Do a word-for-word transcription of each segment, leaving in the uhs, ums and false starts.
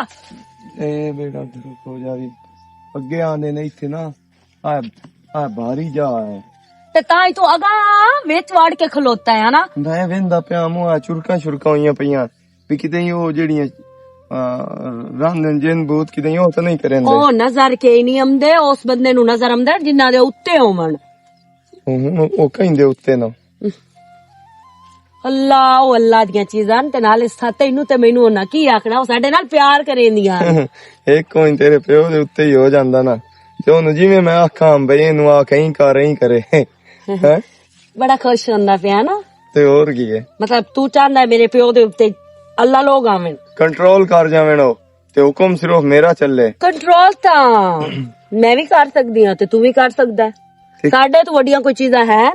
اے بیٹا، درست ہو جاوی۔ اگے آندے نے اتھے نا، آ، آ باری جا ہے۔ تے تاں ہی تو اگاں وچ وڑ کے کھلوتا ہے نا۔ میں ویندا پیا موں، آ چرکاں شرکاں ہوئیاں پیاں۔ بھی کدے او جڑیاں، آ، راندن جن بوت کدے او تو نہیں کرن دے۔ او نظر کے نہیں آمدے، اس بندے نو نظر آمدے جنہاں دے اُتے ہوون۔ ہن او کہیں دے اُتے نہ۔ اللہ، او اللہ دیاں چیزاں تے نال اس ساتھ تینوں تے مینوں انہاں کی آکھنا، او ساڈے نال پیار کریندیاں۔ ایک کوئی تیرے پیو دے اُتے ہی ہو جاندا نا۔ تے اونوں جویں میں آکھاں بھئی اینوں آ کہیں کر، ایں کرے۔ ہیں؟ بڑا خوش ہوندا پیا نا۔ تے اور کی ہے؟ مطلب، تو چاہندا ہے میرے پیو دے اُتے اللہ لوگ آون؟ کنٹرول کر جاون او، تے حکم صرف میرا چلے۔ کنٹرول تاں میں بھی کر سکدی ہاں تے تو بھی کر سکدا ہے۔ ٹھیک۔ ساڈے تو وڈیاں کوئی چیزاں ہیں؟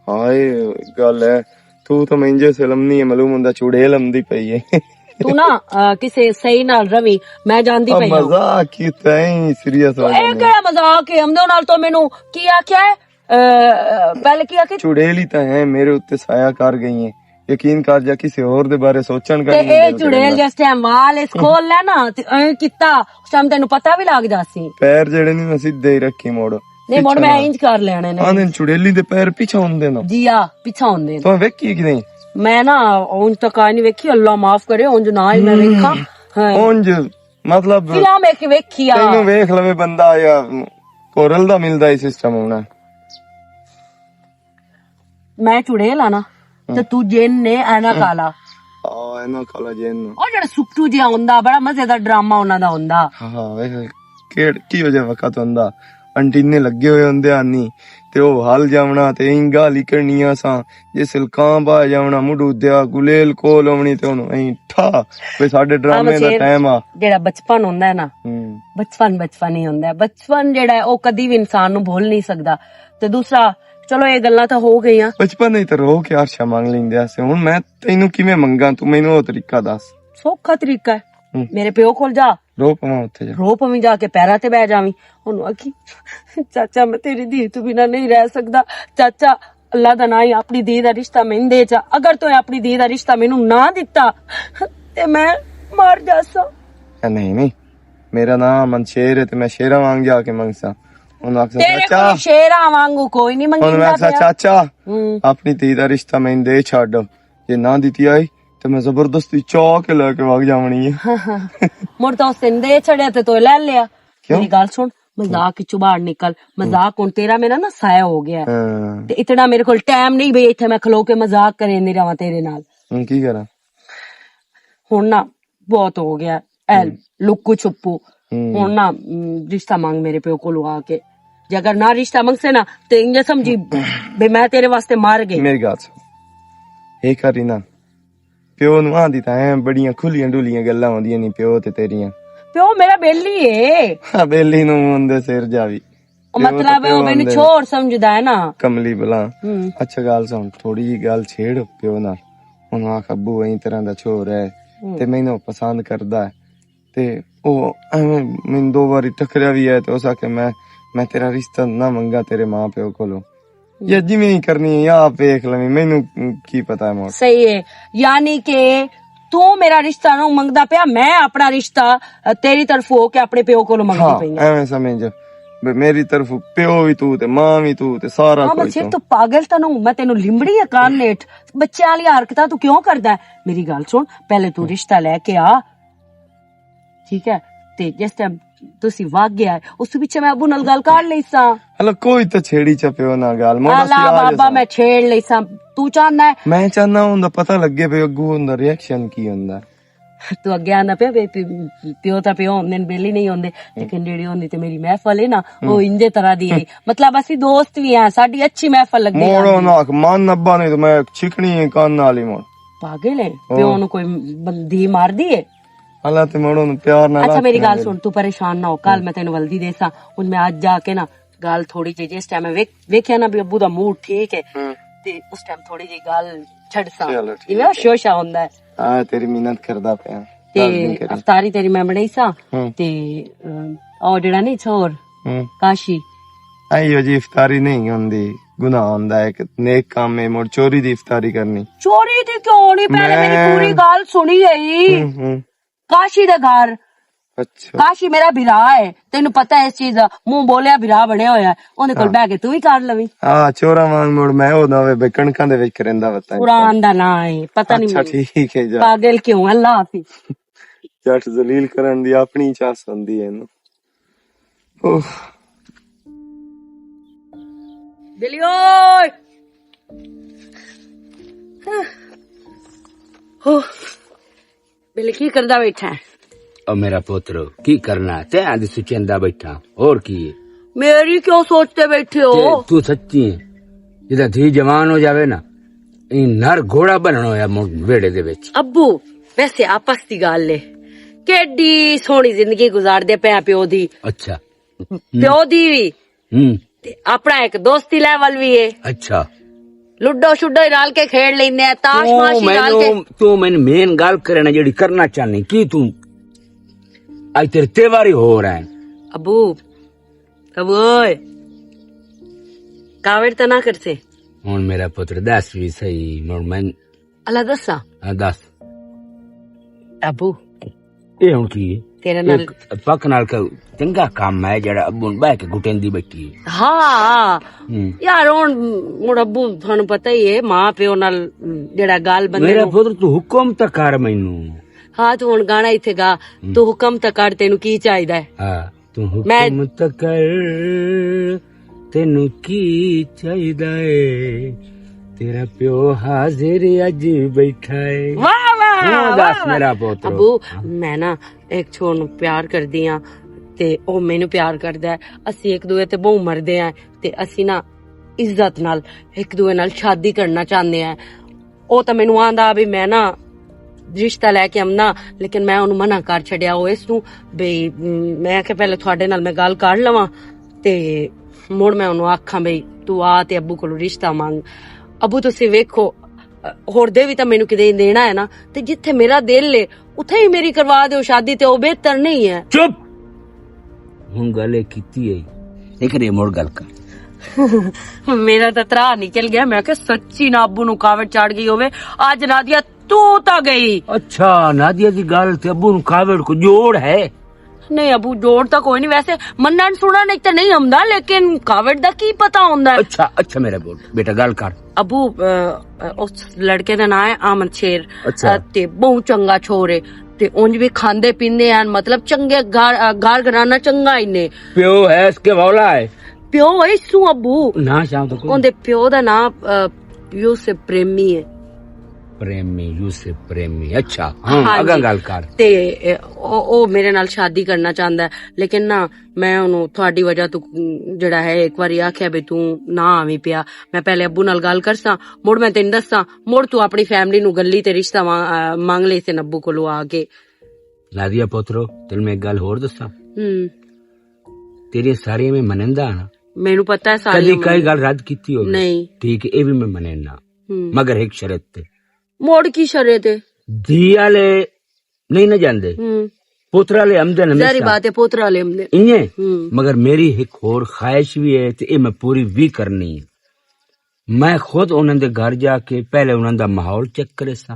ہاں، یہ گل ہے۔ تو تو مینجے سلم نہیں ہے، معلوم ہوندا چوڑیل آمدی پئی ہے۔ تو نا، آ، کسے صحیح نال روی، میں جاندی آ، پئی ہاں۔ مذاق کیتا ہے، سیریس ہو اے جاندے۔ کیڑا مذاق ہے؟ ہم دے نال تو مینوں کی آکھیا ہے؟ آ، پہلے کی آکھیا؟ چوڑیل ہی تاں ہے، میرے اُتے سایہ کر گئی ہے۔ یقین کر جا، کسے ہور دے بارے سوچن کا تے نہیں اے دل چڑیل کردا۔ جس ٹائم وال اس کھول لے نا، تے ایں کیتا، اس ٹائم تینوں پتہ بھی لگ جاسی۔ پیر جڑے نہیں، میں سیدھے ہی رکھی موڑ۔ نہیں، موڑ میں انج کر لینے نے۔ آندے چڑیلی دے پیر پیچھے ہوندے نا۔ جی آ، پیچھے ہوندے نے۔ تو ویکھی کہ نہیں؟ میں نا، اونج تک آئی نہیں ویکھی، اللہ معاف کرے، اونج نہ ہی میں ویکھاں۔ ہاں۔ اونج، مطلب، فلم ایک ویکھی آ۔ تینوں ویکھ لوے بندہ یا کورل دا ملدا ہی سسٹم ہونا۔ میں چڑیل آ نا، تے تو جن نے اینا کالا۔ آ، اینا کالا جن۔ او جڑا سکٹو جیا ہوندا، بڑا مزے دا ڈرامہ انہاں دا ہوندا۔ ہاں، ہاں، ویسے کیڑ-، کی وجہ وقت ہوندا؟ انٹینے لگے ہوئے ہوندے آنی، تے او حال جاونا، تے ایں گالی کرنی آساں، جے سلکاں پا جاونا، مڈو دیا گلیل کول آونی، تے انہوں ایں ٹھا، کوئی ساڈے ڈرامے دا ٹائم آ۔ جڑا بچپن ہوندا ہے نا، ہوں۔ بچپن، بچپن ہی ہوندا ہے۔ بچپن جڑا ہے، او کدی وی انسان نوں بھول نہیں سکدا۔ تے دوسرا، چلو، اے گلاں تاں ہو گئیاں۔ بچپن وچ تاں رو کے عرشاں منگ لیندے ہاسے۔ ہن میں تینوں کیویں منگاں؟ توں مینوں او طریقہ دس۔ سوکھا طریقہ ہے۔ ہوں۔ میرے پیو کول جا۔ رو پواں اتھے جا۔ رو پویں جا کے پیراں تے بہ جاویں۔ اونوں آکھی، "چاچا، میں تیری دھی تو بنا نہیں رہ سکدا۔ چاچا، اللہ دا ناں ہی اپنی دھی دا رشتہ مینوں دے جا۔ اگر تو اپنی دھی دا رشتہ مینوں نہ دتا، تے میں مر جاساں۔" اے نہیں، نہیں۔ میرا ناں امن شیر ہے تے میں شیراں وانگ جا کے منگساں۔ انہوں آکھساں، تیرے "چاچا۔" کول شیراں وانگو کوئی نہیں منگیندا انہوں آکھساں، پیا۔ "چاچا، ہوں۔ اپنی دھی دا رشتہ مینوں دے چھڈ۔ جے نہ دتی آئی، تے میں زبردستی چا کے لے کے وگ جاونی ہے۔" مڑ تاں اس دن دے چھڑیا تے تو لے لیا۔ کیوں؟ میری گل سن، مذاق وچوں باہر نکل۔ مذاق ہن تیرا میرا نا سایہ ہو گیا ہے۔ ہاں۔ تے اتنا میرے کول ٹائم نہیں بھئی اتھے میں کھلو کے مذاق کرے نہیں رہواں تیرے نال۔ ہن کی کراں؟ ہن نا بہت ہو گیا اے۔ ہم۔ لکو چھپو۔ ہم۔ ہن نا، م، رشتہ مانگ میرے پیو کولوں آ کے۔ جے اگر نہ رشتہ منگسے نا، تے انجے سمجھی بے میں تیرے واسطے مر گئی۔ میری گل سن۔ اے کری نا۔ پیو نوں آندی تاں ایں بڑیاں کھلیاں ڈولیاں گلاں ہوندیاں نہیں پیو تے تیریاں۔ پیو میرا بیلی ہے۔ ہاں، بیلی نوں اوندے سر جاوی۔ او مطلب، او مینوں چھوڑ سمجھدا ہے نا۔ کملی بلا۔ ہم۔ اچھا، گل سن، تھوڑی جی گل چھیڑ پیو نال۔ انہوں آکھ، "ابو، ایں طرح دا چھوڑ ہے، ہم۔ تے مینوں پسند کردا ہے۔ تے او ایویں مینوں دو واری ٹکریا وی ہے، تے اس آکھے، 'میں، میں تیرا رشتہ نہ منگا تیرے ماں پیو کولوں۔ یا جویں ہی کرنی ہے، یا آپ ویکھ لویں، مینوں کی پتہ ہے مڑ۔'" صحیح ہے، یعنی کہ تو میرا رشتہ نہ منگدا پیا، میں اپنا رشتہ، اے، تیری طرف ہو کے اپنے پیو کولوں منگدی پئی ہاں۔" ایویں سمجھ، بے میری طرف پیو وی تو تے ماں وی تو تے سارا ہاں، کوئی بس تو۔ تو پاگل تاں نہ ہوں، میں تینوں لمبڑی ہے کان نیٹ۔ بچے والی حرکتاں تو کیوں کردا ہے؟ میری گل سن، پہلے تو رشتہ لے کے آ، ٹھیک ہے؟ تے جس ٹائم تسی واگ گیا ہے، اس تو پیچھے میں ابو نال گل کر لئی ساں۔ ہلا کوئی تے چھیڑی چا پیو نال گل، موڑا آلا سی آ بابا، جیسا۔ میں چھیڑ لئی ساں۔ تو چاہنا ہے؟ میں چاہنا ہوندا پتہ لگے پے اگو ہوندا ریئیکشن کی ہوندا۔ تو اگے آندا پیا پے پی-، پیو تا پیو ہوندے نے، بیلی نہیں ہوندے۔ لیکن جیڑی ہوندی تے میری محفل ہے نا، ہم۔ وہ انجے طرح دی ہے۔ مطلب اسی دوست بھی ہیں، ساڈی اچھی محفل لگی موڑو جاندی۔ ناک من ابا نہیں تو میں چھکنی ہے کان نال ہی موڑ۔ پاگل ہے، او۔ پیو نو کوئی بندی مار دی ہے۔ اللہ تے موڑو نو پیار نال اچھا، میری گل سن، تو پریشان نہ ہو، کل میں تینوں ولدی دے ساں، ہن میں اج جا کے نا گل تھوڑی جی، جس ٹائم میں ویکھ-، ویکھیا نا بھی ابو دا موڈ ٹھیک ہے، ہم۔ تے اس ٹائم تھوڑی جی گل چھڑ ساں۔ چلو، ٹھیک ایویں ہے۔ شوشا ہوندا ہے۔ ہاں، تیری محنت کردا پیا۔ تے افطاری تیری میں بنائی ساں، ہم۔ تے، ام، او جڑا نہیں چھوڑ، ہم۔ کاشی۔ ایو جی افطاری نہیں ہوندی، گناہ ہوندا ہے، ایک نیک کام ہے، مڑ چوری دی افطاری کرنی۔ چوری دی کیوں نہیں؟ پہلے میری میں پوری گل سنی گئی۔ ہم، ہم۔ کاشی دے گھر اچھا۔ کاشی میرا بھرا ہے، تینوں پتہ ہے اس چیز دا، منہ بولیا بھرا بنیا ہویا ہے، اوندے کول ہاں۔ بہ کے تو وی کر لوی۔ ہاں، چوراں وانگ مڑ میں او نہ ہوے بے کݨکاں دے وچ کریندا وطن۔ قرآن دا نام ہے، پتہ نہیں اچھا، مینوں۔ ٹھیک ہے جا۔ پاگل کیوں؟ اللہ حافظ۔ جٹ ذلیل کرن دی اپنی چاس ہوندی ہے نا۔ اوہ۔ بلی اوئے۔ اوہ۔ بلی کی کردا بیٹھا ہے؟ او میرا پوترو، کی کرنا؟ تے آندی سوچیندا بیٹھا۔ اور کی ہے؟ میری کیوں سوچتے بیٹھے ہو؟ تے تو سچی ہے۔ جدا دھی جوان ہو جاوے نا، این نر گھوڑا بننا ہویا مڑ ویڑے دے وچ۔ ابو، ویسے آپس دی گل ہے۔ کیڈی سوہنی زندگی گزار دے پیا پیو دی۔ اچھا۔ پیو دی وی۔ ہوں۔ تے اپنا ایک دوستی لیول وی ہے۔ اچھا۔ لڈو شڈو ہی رل کے کھیڈ لیندے ہیں، تاش تو ماش ہی رل کے۔ مینوں، تو مین مین گل کرنا جیڑی کرنا چاہنی، کی تو اج تیرے تیواری ہو رہا ہے؟ ابو، ابو اوئے، کاوڑ تاں نہ کرسے۔ ہن میرا پتر دس وی صحیح، ہن میں اللہ دساں؟ ہاں، دس۔ ابو، اے ہن کی ہے؟ تیرے نال ایک پک نال کہ چنگا کام ہے جڑا ابو نوں بہ کے گٹن دی بیٹھی ہے۔ ہاں۔ ہوں۔ یار، ہن مڑ ابو، تھانوں پتہ ہی ہے، ماں پیو نال جڑا گل بندے میرا نوں پتر، تو حکم تاں کر مینوں۔ ہاں، تو ہن گانا ایتھے گا، ہوں۔ تو حکم تاں کر، تینوں کی چاہیدا ہے؟ ہاں۔ تو میں حکم تاں کر، تینوں کی چاہیدا اے؟ تیرا پیو حاضر اج بیٹھا اے۔ واہ، واہ، ہاں، واہ، دس واہ۔ میرا پوترو۔ ابو، ہاں۔ میں نا ایک چھوڑ نوں پیار کردی ہاں، تے او مینوں پیار کردا ہے۔ اسی ایک دوے تے بہوں مردے ہیں، تے اسی نا عزت نال ایک دوے نال شادی کرنا چاہندے ہیں۔ او تاں مینوں آندا بھی میں نا رشتہ لے کے آمنا، لیکن میں اونوں منع کر چھڈیا۔ او اس نوں بھئی، م، میں کہ پہلے تھوڑے نال میں گل کر لواں، تے مڑ میں اونوں آکھاں بھئی، تو آ تے ابو کولوں رشتہ منگ۔ ابو تسی ویکھو، ہور دے وی تاں مینوں کدے دینا ہے نا، تے جتھے میرا دل ہے، اتھے ہی میری کروا دیو شادی، تے او بہتر نہیں ہے؟ چپ! ہن گل اے کیتی ہے، ایک ری مڑ گل کر۔ میرا تاں ترا نکل گیا، میں کہ سچی نہ ابو نوں کاوڑ چڑھ گئی ہووے۔ اج نادیا تو تاں گئی۔ اچھا، نادیا دی گل تے ابو نوں کاوڑ کو جوڑ ہے؟ نہیں ابو، جوڑ تاں کوئی نہیں، ویسے منن سنن وچ تاں نہیں ہوندا، لیکن کاوڑ دا کی پتہ ہوندا ہے؟ اچھا، اچھا میرا بول، بیٹا گل کر۔ ابو، ا، ا، اس لڑکے دا ناں ہے احمد شیر۔ اچھا۔ ا، تے بہت چنگا چھوڑ ہے۔ تے اونج وی کھاندے پیندے ہیں، مطلب چنگے گھر، گھر گھرانا چنگا ہی نے۔ پیو ہے اس کے مولا ہے؟ پیو ہے سو ابو۔ نہ شام تو کوئی۔ اوندے پیو دا ناں، آ، یوسف پریمی ہے۔ پریمی، یوسف پریمی۔ اچھا، ہاں، ہاں اگاں جی۔ گل کر۔ تے، اے، او، او میرے نال شادی کرنا چاہندا ہے، لیکن نہ، میں اونوں تہاڈی وجہ تو، جڑا ہے، ایک واری آکھیا بھی تو نہ آویں پیا۔ میں پہلے ابو نال گل کرساں، مڑ میں تینوں دساں، مڑ تو اپنی فیملی نوں گلی تے رشتہ وا-، آ، منگ لے تے ابو کولوں آ کے۔ نادیا پوترو، تینوں میں ایک گل ہور دساں۔ ہوں۔ تیریاں ساریاں میں منندا ہاں نا۔ مینوں پتہ ہے ساریاں کدی کئی منندا۔ گل رد کیتی ہوگی؟ نہیں۔ ٹھیک ہے، اے بھی میں مننا۔ ہوں۔ مگر ایک شرط تے۔ مڑ کی شرط ہے؟ دھی والے نہیں نہ جاندے۔ ہوں۔ پوترا لے آمدے ہمیشہ۔ ظاہری بات ہے، پوترا لے آمدے۔ ایئں؟ ہوں۔ مگر میری ایک ہور خواہش بھی ہے تے اے میں پوری بھی کرنی ہے۔ میں خود انہاں دے گھر جا کے پہلے انہاں دا ماحول چیک کرے سا،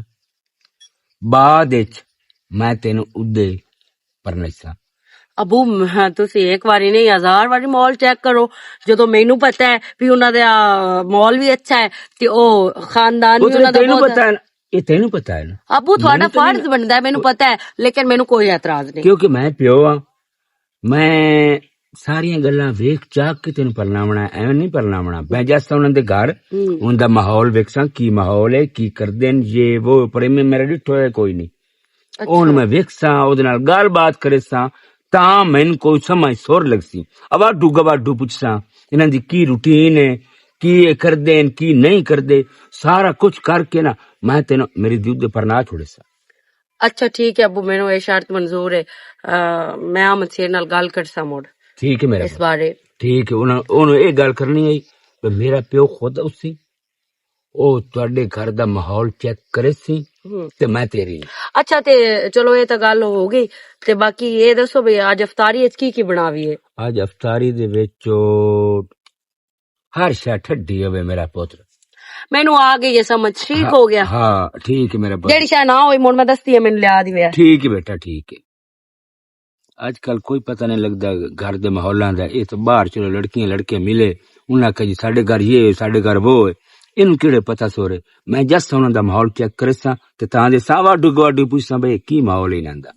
بعد وچ میں تینوں ادے پرنیسا۔ ابو، میں، تسی ایک واری نہیں، ہزار واری ماحول چیک کرو۔ جدوں مینوں پتہ ہے بھی انہاں دا، آ، ماحول بھی اچھا ہے تے او خاندان بھی انہاں دا تینوں بہت پتہ ہے نا، اے تینوں پتہ ہے نا۔ ابو، تہاڈا فرض بندا ہے، مینوں پتہ ہے، لیکن مینوں کوئی اعتراض نہیں۔ کیونکہ میں پیو ہاں، میں ساریاں گلاں ویکھ چاک کے تینوں پرناونا، ایویں نہیں پرناونا۔ میں جاساں انہاں دے گھر، ہوں۔ انہاں دا ماحول ویکھساں، کی ماحول ہے، کی کردے نے، یہ وہ، پر میں میرا ڈٹھو ہے کوئی نہیں۔ اچھا۔ ہن میں ویکھساں، اودے نال گل بات کرساں، تاں مینوں کوئی سمجھ سر لگسی۔ اواڈو گواڈو پچھساں، انہاں دی کی روٹین ہے، کی اے کردے ہن، کی نہیں کردے، سارا کچھ کر کے نا، میں تینوں میری دودھ دے پرنا چھوڑے سا۔ اچھا، ٹھیک ہے ابو، مینوں اے شرط منظور ہے۔ آ، میں احمد شیر نال گل کرساں مڑ ٹھیک ہے میرا اس بھائی۔ بارے۔ ٹھیک ہے، انہاں، انہوں اے گل کرنی ہے کہ میرا پیو خود اسی، او تہاڈے گھر دا ماحول چیک کرے سی ہوں۔ تے میں تیری۔ اچھا، تے چلو، اے تاں گل ہو گئی۔ تے باقی اے دسو بھی، اج افطاری وچ کی کی بناوی ہے؟ اج افطاری دے وچ ہر شے ٹھڈی ہوے میرا پتر۔ مینوں آ گئی ہے سمجھ، ٹھیک ہاں، ہو گیا۔ ہاں، ٹھیک ہے میرا پتر۔ جیڑی شے نہ ہوئی، مڑ میں دستی ہے، مینوں لیا دی وے۔ ٹھیک ہے بیٹا، ٹھیک ہے۔ اج کل کوئی پتہ نہیں لگدا گھر دے ماحولاں دا۔ اے تے باہر چلو لڑکیاں لڑکے ملے، انہاں آکھیا جی ساڈے گھر یہ ہوئے، ساڈے گھر وہ ہوئے۔ انہوں کیڑے پتہ سورے؟ میں جسٹ انہاں دا ماحول چیک کرساں تے تاں دے ساوا ڈگوا ڈو پوچھساں بھئی کی ماحول ہے انہاں دا۔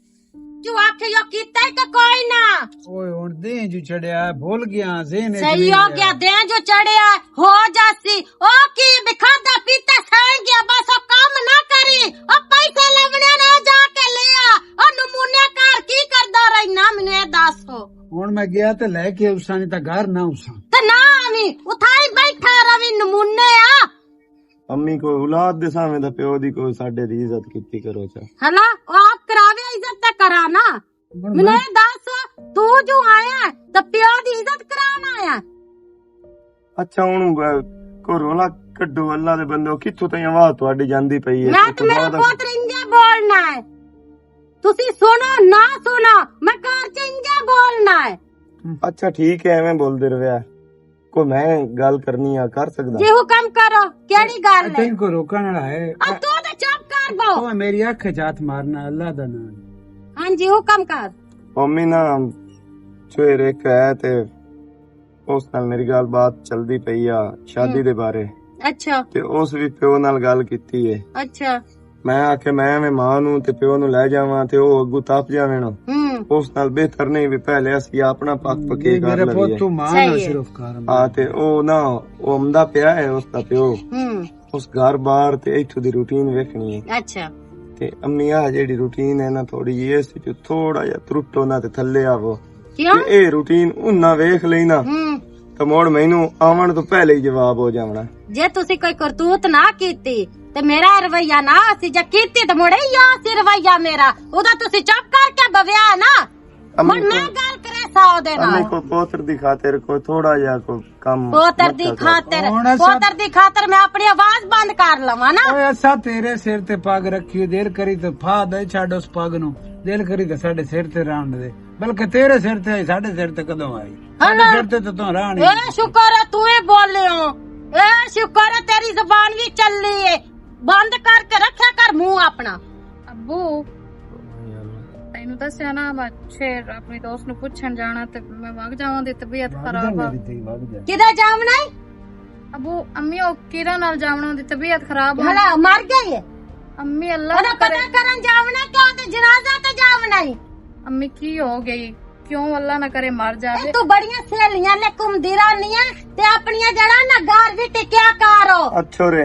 جو آکھے یو کیتا ہے کہ کوئی نہ؟ اوئے ہن دیں جو چڑھیا ہے، بھول گیا، ذہن وچ صحیح نہیں ہو رہیا۔ گیا، دیں جو چڑھیا ہے، ہو جاسی۔ او کی بکھادا پیتا سائیں گیا، بس او کم نہ کری۔ او پیسے لونے نہ جا کے لیا۔ او نمونے کار کی کردا رہنا، مینوں اے دس۔ ہن میں گیا تے لے کے اساں نہیں تاں گھر نہ اساں۔ تے نہ آویں، اتھائی بیٹھا رویں نمونے آ۔ امی کوئی اولاد دے سامنے تاں پیو دی کوئی ساڈے دی عزت کیتی کرو چا۔ ہلا، او آپ کراوے عزت تے کرا نا۔ ہن مینوں میں اے دس، تو جو آیا ہے، تے پیو دی عزت کران آیا ہے؟ اچھا، ہن، اے، کوئی رولا کڈو، اللہ دے بندو، کتھوں تائیں آواز تہاڈی جاندی پئی ہے؟ میں تے میرا پتر انجے بولنا ہے۔ تسی سنو نہ سنو، میں گھر چ انجے بولنا ہے۔ اچھا، ٹھیک ہے، ایویں بولدے رہیا۔ کوئی میں گل کرنی آ، کر سکدا؟ جی حکم کرو، کیڑی گل ہے؟ تینوں کوئی روکن والا ہے؟ آ، تو تے چپ کر بو۔ او میری اکھ چ ہاتھ مارنا، اللہ دا نام۔ ہاں جی، حکم کر۔ امی نا، سویرے ایک ہے تے اس نال میری گل بات چلدی پئی آ شادی ہم۔ دے بارے۔ اچھا۔ تے اس وی پیو نال گل کیتی ہے۔ اچھا۔ میں آکھیا میں ایویں ماں نوں تے پیو نوں لے جاواں تے او اگوں تپ جاویں نا۔ ہم۔ اس نال بہتر نہیں وی پہلے اسی اپنا پک پکے یہ کر میرے پوت لئیے۔ تو ماں نہ صحیح ہے۔ صرف کر۔ ہاں تے او نہ، او امدا پیا ہے اس دا پیو۔ ہم۔ اس گھر بار تے ایتھوں دی روٹین ویکھنی ہے۔ اچھا۔ تے امی آ جیڑی روٹین ہے نا تھوڑی جی اس وچ تھوڑا جیا ترٹو نہ تے تھلے آوو۔ کیوں؟ تے اے روٹین انہاں ویکھ لئی نا، ہم۔ تے مڑ مینوں آون تو پہلے ہی جواب ہو جاونا۔ جے تسی کوئی کرتوت نہ کیتی، تے میرا رویہ نہ اسی، جے کیتی تے مڑے ہی آ سی رویہ میرا۔ ادا تسی چپ کر کے بویا نا۔ امی ہن میں کو، گل کرے سا اودے نال۔ امی کو پوتر دی خاطر کوئی تھوڑا جیا کوئی کم پوتر مت دی کر۔ خاطر، ہن اساں پوتر دی خاطر میں اپنی آواز بند کر لواں نا۔ اوئے اساں تیرے سر تے پگ رکھی، دل کری تے پھا دے چھڈ اس پگ نوں، دل کری تے ساڈے سر تے رہن دے۔ بلکہ تیرے سر تے آئی، ساڈے سر تے کدوں آئی؟ ہاں ساڈے نا۔ سر تے تے توں راہ نہیں۔ اے شکر ہے تو ہی بولے ہو، اے شکر ہے تیری زبان بھی چلی ہے۔ بند کر کے رکھیا کر منہ اپنا۔ ابو، تینوں دسیا نا، میں شیر اپنی دوست نوں پوچھن جانا تے میں وگ جاواں، دی طبیعت خراب آ۔ کدے جاونا ہے؟ ابو، امی، او کرن نال جاونا، دی طبیعت خراب آ۔ بھلا مر گئی ہے؟ امی، اللہ نہ کرے۔ پتہ کرن جاونا، کیوں تے جنازہ تے جاونا ہے؟ امی، کی ہو گئی؟ کیوں اللہ نہ کرے مر جاوے؟ اے تو بڑیاں سہیلیاں لے گھومدی رہنی ہے تے اپنیاں جڑاں نہ گھر بھی ٹکیا کرو۔ اچھو رے،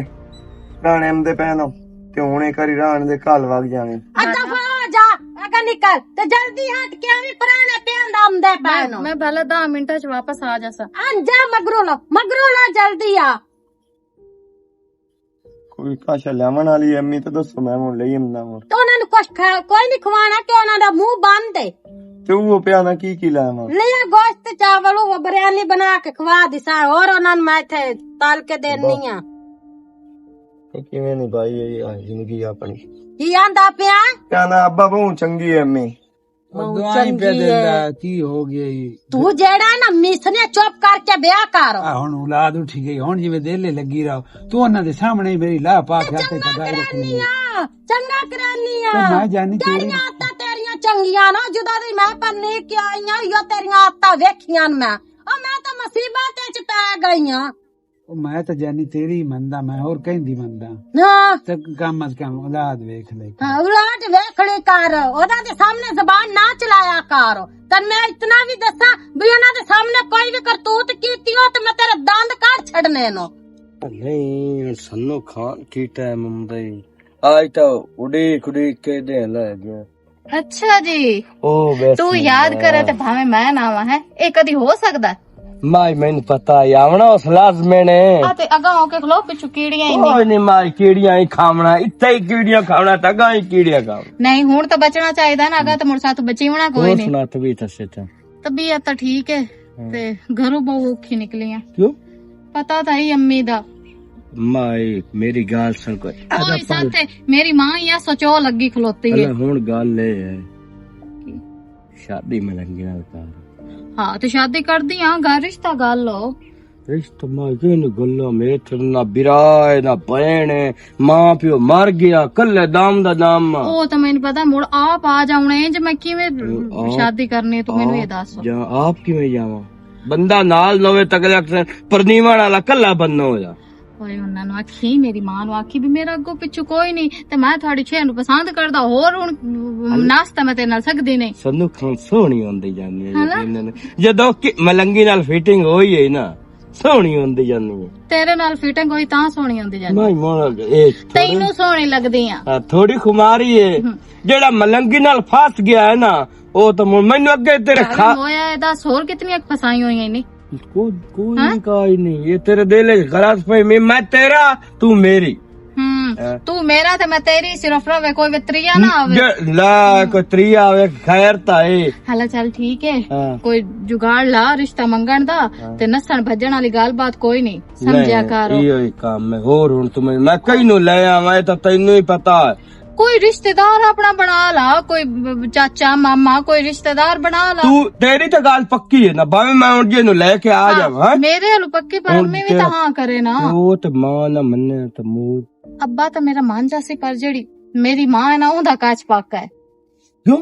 رانے امدے پینو تے ہن ایک واری ران دے گھل وگ جاویں۔ ادا ہو جا، اگا نکل تے جلدی ہٹ کے آویں، پرانے پیاں دا امدے میں، پینو۔ میں بھلا دہ منٹاں چ واپس آ جاساں۔ آن جا مگروں لو، مگروں لو جلدی آ۔ کوئی کاشا لیاون والی ہے، امی تے دسو، میں ہن لئی آمنا ہن۔ تے انہاں نوں کچھ کھا-، کوئی نہیں کھوانا کہ انہاں دا منہ بند ہے۔ تے او پیا نا کی کی لیاواں؟ لیا گوشت چاول، او بریانی بنا کے کھوا دسا، اور انہاں نوں میں ایتھے تل کے دینی آ۔ اے کیویں نہیں بھائی، اے آ زندگی اپنی۔ کی آندا پیا؟ کیا نا ابا بہت چنگی ہے امی۔ او بہت دعائیں پہ چنگی دیندا، ہے۔ کی ہو گیا جی؟ تو جیڑا نا مس نے چپ کر کے بیاہ کر۔ آ، ہن اولاد اٹھی گئی، ہن جویں دل لگی رہو۔ تو انہاں دے سامنے ہی میری لاہ پا کے آتے چنگا خدا رکھنی کرانی ہے۔ آ، چنگا کرانی تو آ۔ میں جانی تیری تیریاں آدتاں تیریاں چنگیاں نا، جدا دی میں پنی کے آئی آں، یو تیریاں آدتاں ویکھیاں میں۔ او میں تو مصیبت وچ پے گئی آں۔ او میں تے جانی تیری ہی مندا، میں ہور کہیں دی مندا۔ ہاں۔ تے کم از کم اولاد ویکھ لے۔ ہاں، اولاد ویکھ لے کر، اودا دے سامنے زبان نہ چلایا کر۔ تے میں اتنا بھی دساں، بھی انہاں دے سامنے کوئی بھی کرتوت کیتی ہو تے میں تیرے دند کاٹ چھڑنے نو۔ نہیں، سنو خان کی ٹائم ممبئی۔ آج تو اڈیک اڈیک کے دین لگ گیا۔ اچھا جی۔ او ویسے تو یاد میں کرے تے بھاویں میں نہ آواں ہے، اے کدی ہو سکدا؟ مائی مینوں پتہ ہے، آونا اس لازمے نے۔ آ تے اگاں ہو کے کھلو، پچھو کیڑیاں ہی نہیں۔ کوئی نہیں مائی، کیڑیاں ہی کھاونا، اتھے ہی کیڑیاں کھاونا، تے اگاں ہی کیڑیاں کھاونا۔ نہیں، ہن تو بچنا چاہیدا نا، اگاں تے مڑ ساتھ بچی ہونا کوئی اور نہیں۔ سنا طبیعت اسے تے؟ طبیعت تو ٹھیک ہے، ہاں۔ تے گھروں بہت اوکھی نکلی ہیں۔ کیوں؟ پتہ تھا ہی امی دا۔ مائی، میری گال سن کوئی۔ کوئی ساتھ ہے، میری ماں یا سچو لگی کھلوتی ہے۔ اللہ، ہن گل اے ہے، کی؟ شادی ملنگی نال کر۔ ہاں، تے شادی کر دی ہاں، گھر رشتہ گل ہو۔ رشتہ میں یہ نہیں گلا، میرے تھے نہ برا ہے، نہ بہن ہے، ماں پیو مر گیا، کلے دام دا دام ماں۔ او تو مینوں پتا، مڑ آپ آ جاؤنا ہے، جے میں کیویں آپ، شادی کرنی ہے، تو مینوں یہ آپ دس۔ جا، آپ کیویں جاواں؟ بندہ نال نوے تگلے اکثر پردیوان والا کلا بندہ ہو جا۔ اوئے، انہاں نوں آکھی، میری ماں نوں آکھی بھی میرا اگوں پچھوں کوئی نہیں، تے میں تھوڑی چھے نوں پسند کردا، ہور ہن ناس تے میں تیرے نال سکدی نہیں۔ سنو خان سوہنی ہوندی جاندی ہے، ہاں نا؟ یقیناً۔ جدوں کہ ملنگی نال فٹنگ ہوئی ہے نا، سوہنی ہوندی جاندی ہے۔ تیرے نال فٹنگ ہوئی تاں سوہنی ہوندی جاندی ہے۔ نہیں، مون اے تھوڑی، تینوں سوہنی لگدی آ۔ ہاں، تھوڑی خماری ہے۔ ہم۔ جیڑا ملنگی نال پھس گیا ہے نا، او تو مون، مینوں اگے تیرے یار، کھا- مویا اے دس، ہور کتنیاں پھسائیاں ہوئیاں نے؟ کوئی، کوئی ہاں؟ نہیں، کوئی نہیں۔ یہ تیرے دل وچ غلط فہمی، میں تیرا، تو میری۔ ہم، ہاں۔ تو میرا تے میں تیری، صرف رہے کوئی وتریا نہ آوے۔ جے لا، ہم۔ کوئی تریا آوے، خیر تا اے۔ ہلا چل ٹھیک ہے، ہاں۔ کوئی جگاڑ لا رشتہ منگن دا، ہاں۔ تے نسن بھجن والی گل بات کوئی نہیں، سمجھیا نہیں، کرو۔ ایہو ہی کام ہے، ہور ہن تمہیں میں کہیں نوں لے آواں، اے تاں تینوں ہی پتا ہے۔ کوئی رشتہ دار اپنا بنا لا، کوئی چاچا، ماما، کوئی رشتہ دار بنا لا۔ تو، تیری تے گل پکی ہے نا، باویں میں ہن جے نوں لے کے آ ہاں، جاواں، ہاں؟ میرے والوں پکی، پر ہن میں بھی تیرا تاں ہاں کرے نا۔ او تے ماں نہ منے تے مور۔ ابا تے میرا مان جاسی، پر جیڑی میری ماں ہے نا، اوندا کچ پکا ہے۔ کیوں؟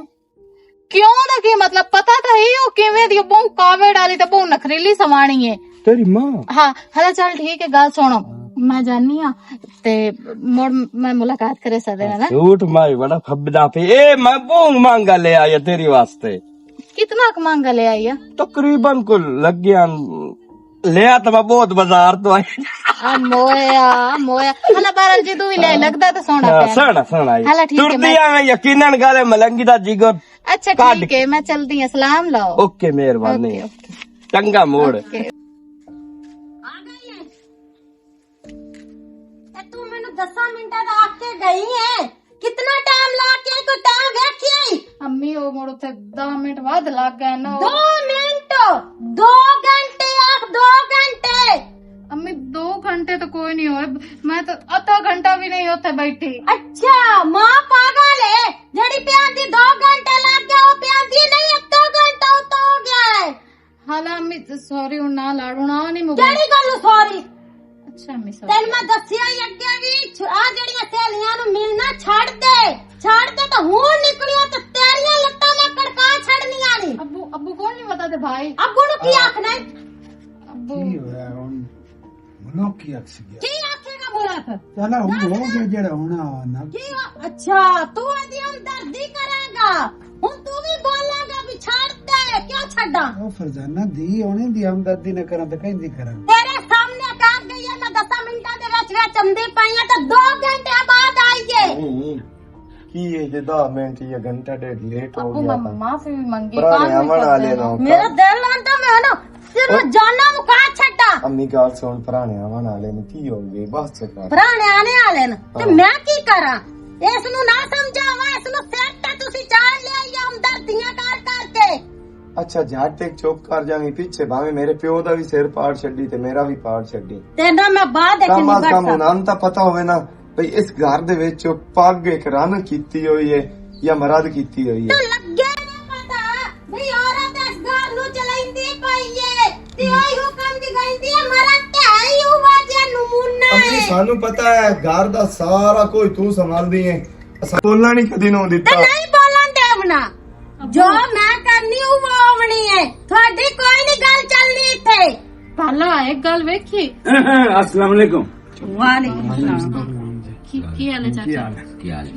کیوں دا کی مطلب؟ پتا تے ہے او کیویں دی، بہوں کاوڑ والی تے بہوں نخریلی سوانی ہے۔ تیری ماں؟ ہاں، ہلا چل ٹھیک ہے، گل سنو۔ میں جانی ہاں، تے مڑ میں ملاقات کرے سدے نا۔ سوٹ مائی بڑا پھبدا پے۔ اے میں بہوں مانگا لے آیا تیری واسطے۔ کتنا ک مانگا لے آیا؟ تقریباً کو لگیا، لیا تو میں بہت بازار تو آئی۔ آ مویا، مویا۔ ہلا بارہ جی تو بھی لے لگدا تے سونا ہاں، پیا۔ سونا، سونا آئی۔ ہلا ٹھیک ہے، ٹردی میں آویں، یقیناً گالے ملنگی دا جگر اچھا، کڈ۔ ٹھیک ہے، میں چلدی ہاں، سلام لاؤ۔ اوکے، مہربانی۔ اوکے، اوکے۔ چنگا موڑ۔ اوکے۔ آ گئی ہے۔ تے تو مینوں دساں منٹاں دا آکھ کے گئی ہے۔ کتنا ٹائم لا کے آئی، کوئی ٹائم ویکھیا ای؟ امی، او مڑ اتھے دہ منٹ ود لگ گئے نا۔ دو منٹ؟ دو گھنٹے آکھ، دو گھنٹے۔ امی، دو گھنٹے تو کوئی نہیں ہوئے، میں تو ادھا گھنٹہ بھی نہیں اتھے بیٹھی۔ اچھا، ماں پاگل ہے، جڑی پیاندی دو گھنٹے لگ گیا، وہ پیاندی نہیں، ادھا گھنٹہ اتو ہو گیا ہے۔ ہالا امی، سوری، ہن نہ لڑ، ہن آ نہیں مبارک۔ کیڑی گل نوں سوری؟ اچھا امی، سوری۔ تینوں میں دسیا ہی اگے بھی، چھ-، آ جڑیاں سہیلیاں نوں ملنا چھڈ دے، چھڈ دے تے ہن نکلیاں تے تیریاں لتاں میں کڑکا چھڈنیاں نی۔ ابو، ابو کون نہیں پتا تے بھائی؟ ابو نوں کی آکھنا ہے؟ ابو۔ کی ہویا ہن؟ ملک کی آکھ سکیا؟ کی آکھے گا ملک؟ چلا ہن ہو گیا جڑا ہونا وا نا۔ کی ہو-، اچھا، تو ادی ہمدردی کرے گا؟ ہن تو بھی بولے گا بھی چھڈ دے، کیوں چھڈاں؟ او فرزانہ دی، ہن دی ہمدردی نہ کراں تے کہیں دی کراں؟ تیرے سامنے کر گئی ہے، میں دساں منٹاں دے وچ وچ چندی پئی ہاں تے دو گھنٹے بعد آئی ہے۔ ہوں، ہوں۔ کی ہے جے دہ منٹ یا گھنٹہ ڈیڑھ لیٹ ہو ابو، گیا میں تاں؟ معافی بھی منگی، پرانے کام بھی آون کرتے والے ہیں۔ نو۔ میرا دل آندا میں نا، تیرا او۔ جانا مکا چھڈا۔ امی گل سن، پرانے آون والے نے، کی ہو گئے؟ بس چکر۔ پرانے آنے والے نے، تے ہاں۔ میں کی کراں؟ اس نو نہ سمجھاواں، اس نو سر تے تسی چاڑ لیا یا ہمدردیاں کر کر کے۔ اچھا، جھٹ ایک چپ کر جاویں، پیچھے بھاویں میرے پیو دا بھی سر پاڑ چھڈی تے میرا بھی پاڑ چھڈی۔ تیرا میں بعد وچ کم نہیں از کم بڑھتا۔ انہاں نوں تاں پتہ ہووے نا، بھئی اس گھر دے وچ پگ ایک رن کیتی ہوئی ہے یا مراد کیتی ہوئی ہے۔ تو لگے نہ پتہ، بھئی عورت اس گھر نوں چلائندی پئی ہے، تے اوہی حکم دی گئندی ہے، مراد تے ہے ہی اوہو جے نمونہ امی، ہے۔ سانوں پتہ ہے، گھر دا سارا کوئی تو سنبھالدی ہے۔ اساں بولنا نہیں کدی نوں تے دتا۔ نہیں بولن دیونا۔ جو میں کرنی ہوں وہ ہونی ہے۔ تھوڑی کوئی نہیں گل چلنی اتھے۔ پہلا ایک گل ویکھی۔ السلام علیکم۔ وعلیکم السلام۔ کی، کی حال ہے چاچا؟ کیا حال ہے؟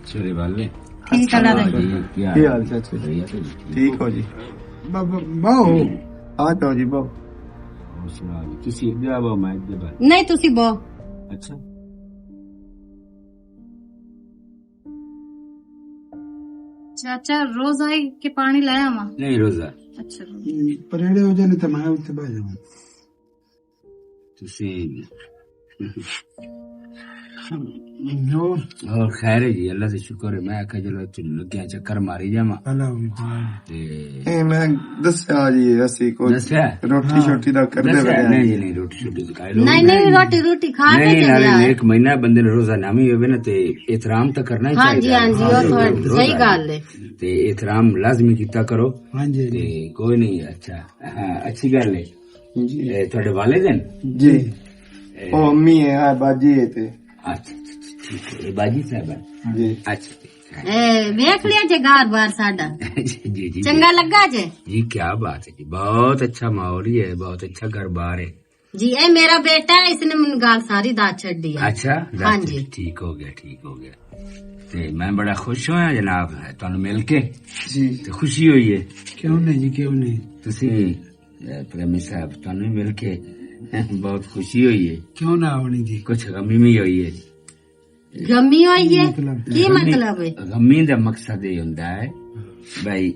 چلے والے۔ ٹھیک ہے، اللہ رحم۔ جی، کیا کیا حال چاچا؟ خیریت ہے جی؟ ٹھیک ہو جی؟ ب-، ب-، بہو۔ آ جاؤ جی، بہو۔ اور سنا جی، تسی ادھر آ، میں ادھر آ۔ نہیں، تسی بہو۔ اچھا۔ چاچا، روز آئی کہ پانی لایا وا؟ نہیں، روزہ۔ اچھا، روزہ۔ پریڑے ہو جانے تے میں اتھے بہ جاواں۔ تسی اور؟ اور خیر ہے جی، اللہ سے شکر ہے۔ میں آکھیا چلو اتھے لگیا چکر ماری جاواں۔ اللہ بھی خیر۔ تے اے میں دسیا جی، اسی کوئی دسیا؟ روٹی ہاں۔ شوٹی دا کردے دسیا؟ بنے نہیں جی، نہیں، روٹی شوٹی تو کھائی لو۔ نہیں، نہیں، روٹی، روٹی کھا کے نہیں، چلے نالے آئے۔ ایک مہینہ بندے نے روزہ نامی ہوئے نا، تے احترام تو کرنا ہی ہاں جی، چاہیے۔ ہاں جی، وہ تو روزہ صحیح ہے۔ گل ہے۔ تے احترام لازمی کیتا کرو۔ ہاں جی۔ تے کوئی نہیں، اچھا، ہاں، اچھی گل ہے۔ جی۔ اے، تہاڈے والد ہیں؟ جی۔ اے، او امی ہے، ہاں، باجی ہے تے۔ اچھا، اچھا، اچھا، ٹھیک ہے۔ اے باجی صاحب ہیں؟ جی۔ اچھا، ٹھیک ہے۔ اے، ویکھ لیا جے گھر بار ساڈا؟ جی، جی، جی۔ چنگا لگا جے؟ جی، کیا بات ہے جی، بہت اچھا ماحول ہی ہے، بہت اچھا گھر بار ہے۔ جی، اے میرا بیٹا ہے، اس نے مینوں گل ساری دس چھڈی ہے۔ اچھا، دس ہاں چھڈی، جی۔ ٹھیک ہو گیا، ٹھیک ہو گیا۔ تے میں بڑا خوش ہویا جناب، تانوں مل کے۔ جی۔ تے خوشی ہوئی ہے۔ کیوں نہیں جی، کیوں نہیں؟ تسی، اے، پریمی صاحب، تانوں مل کے بہت خوشی ہوئی ہے۔ کیوں نہ ہونی جی؟ کچھ غمی بھی ہوئی ہے۔ غمی ہوئی ہے؟ مطلب؟ کی غمی، مطلب ہے؟ غمی دا مقصد یہ ہوندا ہے بھائی،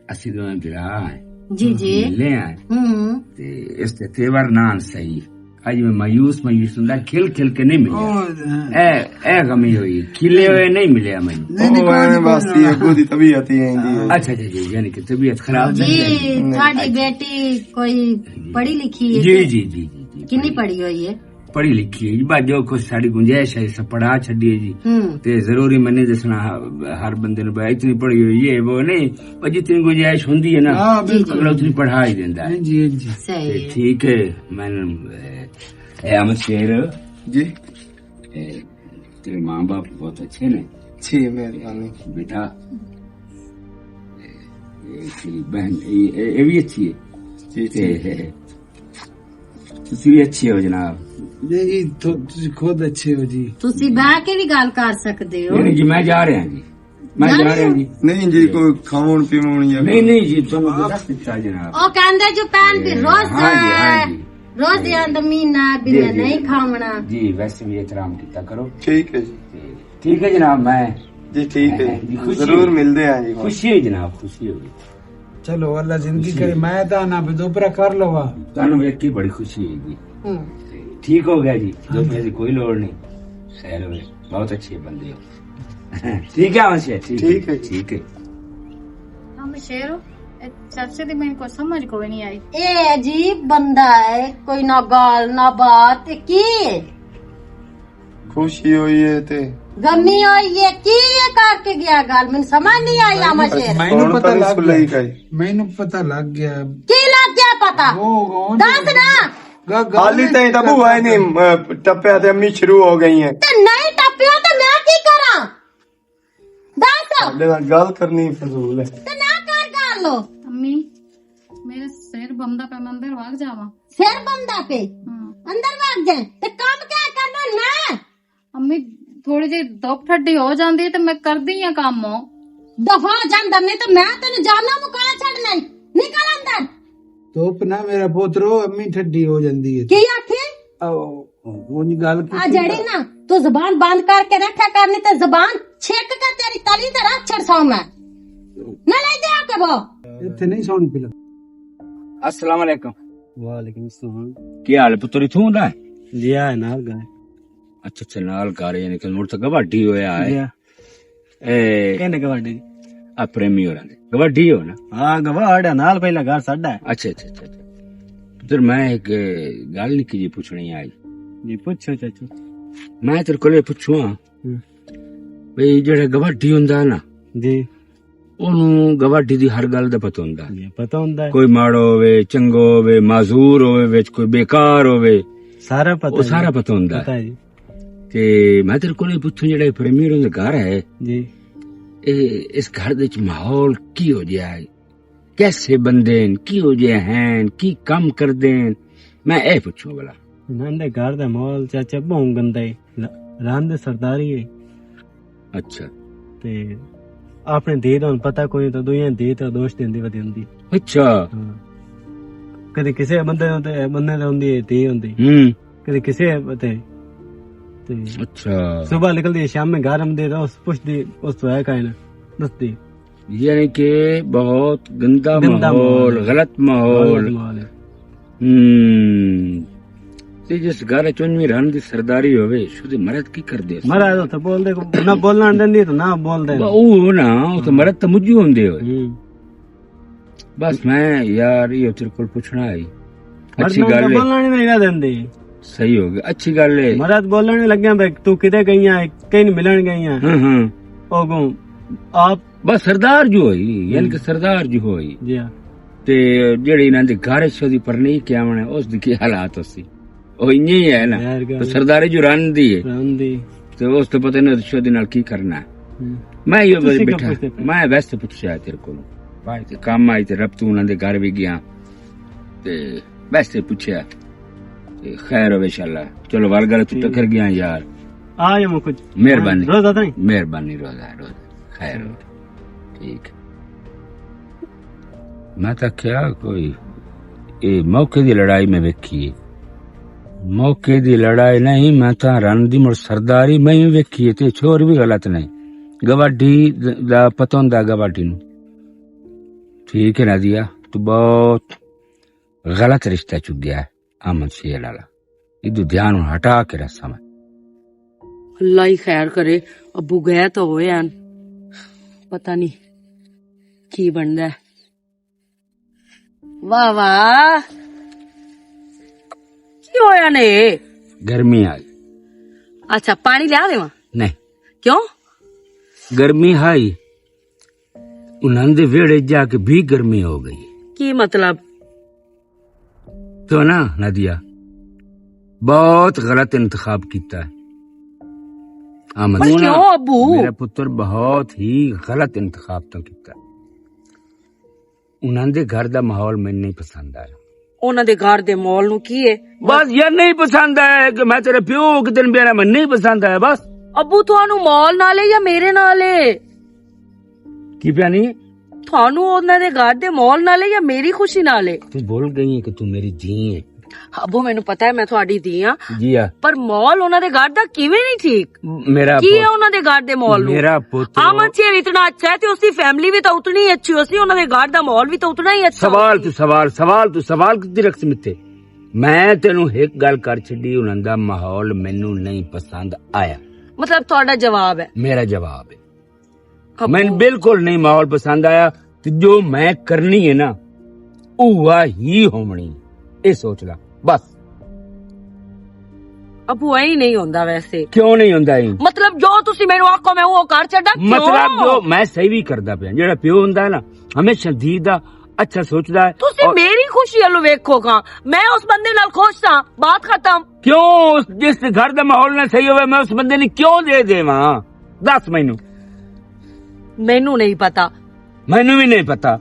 اسی دوویں بھرا ہیں۔ جی، جی۔ ملے ہیں۔ ہوں۔ تے اس تے تیور نہ آن صحیح۔ اج میں مایوس، مایوس ہوندا، کھل کھل کے نہیں ملیا۔ او، ہاں۔ اے، اے غمی ہوئی، کھلے ہوئے نہیں ملیا مینوں۔ نہیں، نہیں، او، کوئی ایویں نہیں، بس کوئی یہ نہیں۔ ابو دی طبیعت ہی اینجی ہے۔ اچھا، اچھا، جی، یعنی کہ طبیعت خراب جی، نہیں ہے۔ تھوڑی بیٹی کوئی پڑھی لکھی ہے جی، کہ جی، جی، جی، جی، کنی پڑھی۔ پڑھی ہوئی ہے؟ پڑھی لکھی ہے جی، بس جو کچھ ساڈی گنجائش ہے، سب پڑھا چھڈی ہے جی۔ ہوں۔ تے ضروری میں نہیں دسنا، ہر بندے نوں بھائی اتنی پڑھی ہوئی ہے، وہ نہیں، پر جتنی گنجائش ہوندی ہے نا، ہاں، بالکل۔ اگلا اتنی پڑھا ہی دیندا ہے۔ ہاں جی، ہاں جی۔ صحیح تے ہے۔ ٹھیک ہے، میں، اے، اے احمد شیر، جی۔ اے، تیرے ماں باپ بہت اچھے نے۔ جی، مہربانی۔ بیٹا، اے، اے تیری بہن، اے، اے، اے بھی اچھی ہے۔ جی، تے جی۔ تسی بھی اچھے ہو جناب۔ نہیں جی، تو، تسی خود اچھے ہو جی۔ تسی بہ کے بھی گل کر سکدے ہو۔ نہیں، نہیں جی، میں جا رہا جی۔ میں جا رہا جی۔ نہیں جی، کوئی کھاون پیون یا نہیں، نہیں جی، تانوں تو دس دتا جناب۔ او کہندے جو پہن بھی اے، روزہ ہاں جی، ہاں ہے۔ جی۔ روزے اے، آندا مہینہ بھی جی، جی۔ نہیں کھاونا۔ جی، ویسے بھی احترام کیتا کرو۔ ٹھیک ہے جی۔ ٹھیک ہے جناب، میں جی، ٹھیک ہے۔ جی، خوشی ضرور ہوئی۔ ملدے ہیں جی۔ خوشی ہوئی جناب، خوشی ہوئی۔ چلو، اللہ زندگی خوشی کرے۔ ہوئی۔ میں تاں نہ بھی دوپرا کر لواں۔ تانوں ویکھ کے بڑی خوشی ہوئی جی۔ ہوں۔ ٹھیک ہو گیا جی، ہاں جی۔ دوپرے دی کوئی لوڑ نہیں۔ خیر ہوئے، بہت اچھے بندے ہو۔ ٹھیک ہے، ہاں جی، ٹھیک ہے، ٹھیک ہے جی۔ ٹھیک ہے۔ ہم شیر ہو، اے چرچے دی مینوں کوئی سمجھ کوئی نہیں آئی۔ اے عجیب بندہ ہے، کوئی نہ گال نہ بات، اے کی ہے؟ خوشی ہوئی ہے تے غمی ہوئی ہے، کی یہ کر کے گیا گل؟ مینوں سمجھ نہیں آئی، آما شیر۔ مینوں ہن پتہ پتہ نہیں لگ سلئی گیا۔ کئی۔ مینوں پتہ لگ گیا۔ کی لگ گیا پتہ؟ وہ، وہ دس نا۔ گ-، گ-، حالی تائیں تاں بھوا ہی نہیں، اہ، ٹپیا تے امی شروع ہو گئی ہیں۔ تے نہیں ٹپیا تے میں کی کراں؟ دس۔ ساڈے نال گل کرنی فضول ہے۔ تے نہ کر گل۔ امی، میرے سر بمدا پہ، میں اندر بھاگ جاواں۔ سر بمدا پہ؟ ہاں۔ اندر بھاگ جائیں۔ تے کم کیا کرنا؟ نہ۔ امی، تھوڑی جی دھوپ ٹھڈی ہو جاندی تے میں کردی آں کم۔ دفا ہو جاندر، نہیں تے میں تینوں جانا مکا چھڈنا ای۔ نکل اندر۔ دھوپ نہ میرا پوترو، امی ٹھڈی ہو جاندی ہے۔ کی آکھے؟ او، اونج گل کی آ جڑی نا، تو زبان بند کر کے رکھیا کرنی تے زبان چھک کے تیری تلی تے رکھ چھڑساں میں۔ نہ لے جا کے وہ۔ ایتھے نہیں سونی پلک۔ السلام علیکم۔ وعلیکم السلام۔ کی حال ہے پتر، اتھوں ہوندا ہے؟ جی، آ نال گئے۔ اچھا، اچھا، نال گھر، یعنی کہ مڑ تے گواڈی ہویا ہے۔ جی۔ اے، کہنے گواڈی؟ آ پریمی ہوراں دے۔ گواڈی ہو نا؟ ہاں، گواڈ ہے، نال پہلا گھر ساڈا ہے۔ اچھا، اچھا، اچھا، اچھا۔ پتر، میں ایک گل نکی جی پوچھنی آئی۔ جی، پوچھو چاچو۔ میں تیرے کولے پوچھواں، ہوں۔ بھئی، جڑا گواڈی ہوندا نا، جی۔ اونوں گواڈی دی ہر گل دا پتہ ہوندا۔ جی، پتہ ہوندا ہے۔ کوئی ماڑا ہووے، چنگا ہووے، معذور ہووے، وچ کوئی بیکار ہووے، سارا پتہ او ہے۔ سارا پتہ ہوندا ہے۔ پتہ ہے جی۔ تے میں تیرے کولوں پوچھوں، جڑا اے پریمی ہوراں دا گھر ہے، جی۔ اے، اس گھر دے وچ ماحول کی ہو جیا ہے؟ کیسے بندے ہیں؟ کی ہو جیا ہیں؟ کی کم کردے ہیں؟ میں اے پوچھوں بلا۔ انہاں دے گھر دا ماحول چاچا بہوں گندا ہے۔ ل-، رن دے سرداری ہے۔ اچھا۔ تے اپنے دے دا ہن پتہ کوئی، تو دویاں دے تے دوست دیندی ودی ہوندی۔ اچھا۔ ہاں۔ کدی کسے بندے نوں تے، بندے تے ہوندی ہے، دے ہوندی۔ ہوں۔ کدی کسے تے، تے اچھا۔ صبح نکلدی ہے، شام میں گھر آندی ہے، تو اس پوچھدی، اس تو ہے کائنا، دسدی۔ یعنی کہ بہت گندا گندا ماحول، ماحول۔ غلط ماحول۔ غلط ماحول ہے۔ ہم۔ تے جس گھر چ اونویں رن دی سرداری ہووے، شدے مرد کی کردے؟ مرد تو بول دے، نہ بولن دیندی تو نہ بول دے۔ با، او نا، او تو مرد تو مجھو ہوندے ہوئے۔ ہم۔ بس میں یار، یہ تیرے کول پوچھنا ہے۔ مرد اچھی نہ گل ہے۔ بولن نہیں نہ دیندی۔ صحیح ہو گیا، اچھی گل ہے۔ مرد بولن نہیں لگے بھائی، تو کدے گئی ہے، کہیں ملن گئی ہے۔ ہاں، ہاں۔ او گو، آپ بس سردار جو ہوئی، یعنی ہم۔ کہ سردار جو ہوئی۔ جی ہاں۔ تے جیہڑی انہاں دے گھر اچ اوہدی پرنی کیا ہونا، اس دی کی حالات ہوسی؟ او انجے ہی ہے نا۔ ظاہر گل تے ہے۔ سرداری جو رن دی ہے۔ رن دی۔ تے اس تو پتہ نہیں اس شادی نال کی کرنا ہے۔ ہوں۔ میں یہ تسی کیوں بیٹھا، پوچھتے پے؟ میں ویسے پوچھیا تیرے کولوں۔ بھائی تے کام آئی تے رب تو انہاں دے گھر وی گیا۔ تے ویسے پوچھیا۔ تے خیر ہوے انشاءاللہ۔ چلو وال گل تو ٹکر گیا یار۔ آ جاواں کچھ۔ مہربانی۔ روزہ تائیں؟ مہربانی، روزہ، روزہ۔ خیر ہو۔ ٹھیک۔ میں تاں کیا کوئی اے موقع دی لڑائی میں ویکھی ہے۔ موقع دی لڑائی نہیں، میں تاں رن دی مڑ سرداری میں ہی ویکھی ہے، تے چھوڑ بھی غلط نہیں۔ گواڈی دا پتہ ہوندا گواڈی نوں۔ ٹھیک ہے نادیا، تو بہت غلط رشتہ چگیا ہے امن شیر والا۔ ادھر دھیان ہٹا کے رکھ سمجھ۔ اللہ ہی خیر کرے، ابو گئے تو ہوئے ہیں، پتہ نہیں کی بندا ہے۔ واہ واہ، کی ہویا نے؟ گرمی آئی۔ اچھا، پانی لیا دیواں؟ نہیں۔ کیوں؟ گرمی ہائی، انہاں دے ویڑے جا کے بھی گرمی ہو گئی۔ کی مطلب؟ تو نا نادیا، بہت غلط انتخاب کیتا ہے۔ آمد پر سونا، کیوں ابو؟ میرا پتر بہت ہی غلط انتخاب تو کیتا ہے۔ انہاں دے گھر دا ماحول میں نہیں پسند آیا۔ انہاں دے گھر دے ماحول نو کی ہے؟ بس یار نہیں پسند آیا کہ میں تیرے پیو کے دن بیانا میں نہیں پسند آیا بس۔ ابو تھانو ماحول نال ہے یا میرے نال ہے؟ کی پیانی؟ تھانو انہاں دے گھر دے ماحول نال ہے یا میری خوشی نال ہے؟ تو بھول گئی ہے کہ تو میری دھی ہے۔ ابو مینوں پتہ ہے میں تھوڑی دھی ہاں۔ جی ہاں۔ پر ماحول انہاں دے گھر دا کیویں نہیں ٹھیک؟ میرا کی ہے پت-، انہاں دے گھر دے ماحول نوں؟ میرا پتر۔ آمن شیر اتنا اچھا ہے تے اس دی فیملی بھی تاں اتنی ہی اچھی ہوسی، انہاں دے گھر دا ماحول بھی تاں اتنا ہی اچھا سوال ہوسی۔ تو سوال، سوال تو سوال کتی رکھ سمتے؟ میں تینوں ایک گل کر چھڈی، انہاں دا ماحول مینوں نہیں پسند آیا۔ مطلب تہاڈا جواب ہے؟ میرا جواب ہے۔ ابو۔ مینوں بالکل نہیں ماحول پسند آیا۔ تے جو میں کرنی ہے نا، اوہ ہی ہونی۔ اے سوچ لا بس۔ ابو، اے ہی نہیں ہوندا ویسے۔ کیوں نہیں ہوندا اے؟ مطلب جو تسی مینوں آکھو میں وہ کر چھڈاں، کیوں؟ مطلب جو میں صحیح بھی کردا پیا، جیڑا پیو ہوندا ہے نا، ہمیشہ دھی دا اچھا سوچدا ہے۔ تسی اور میری خوشی والوں ویکھو گا، میں اس بندے نال خوش ہاں، بات ختم۔ کیوں اس، جس گھر دا ماحول نہ صحیح ہوئے، میں اس بندے نے کیوں دے دیواں؟ دس مینوں۔ مینوں نہیں پتا۔ مینوں بھی نہیں پتا۔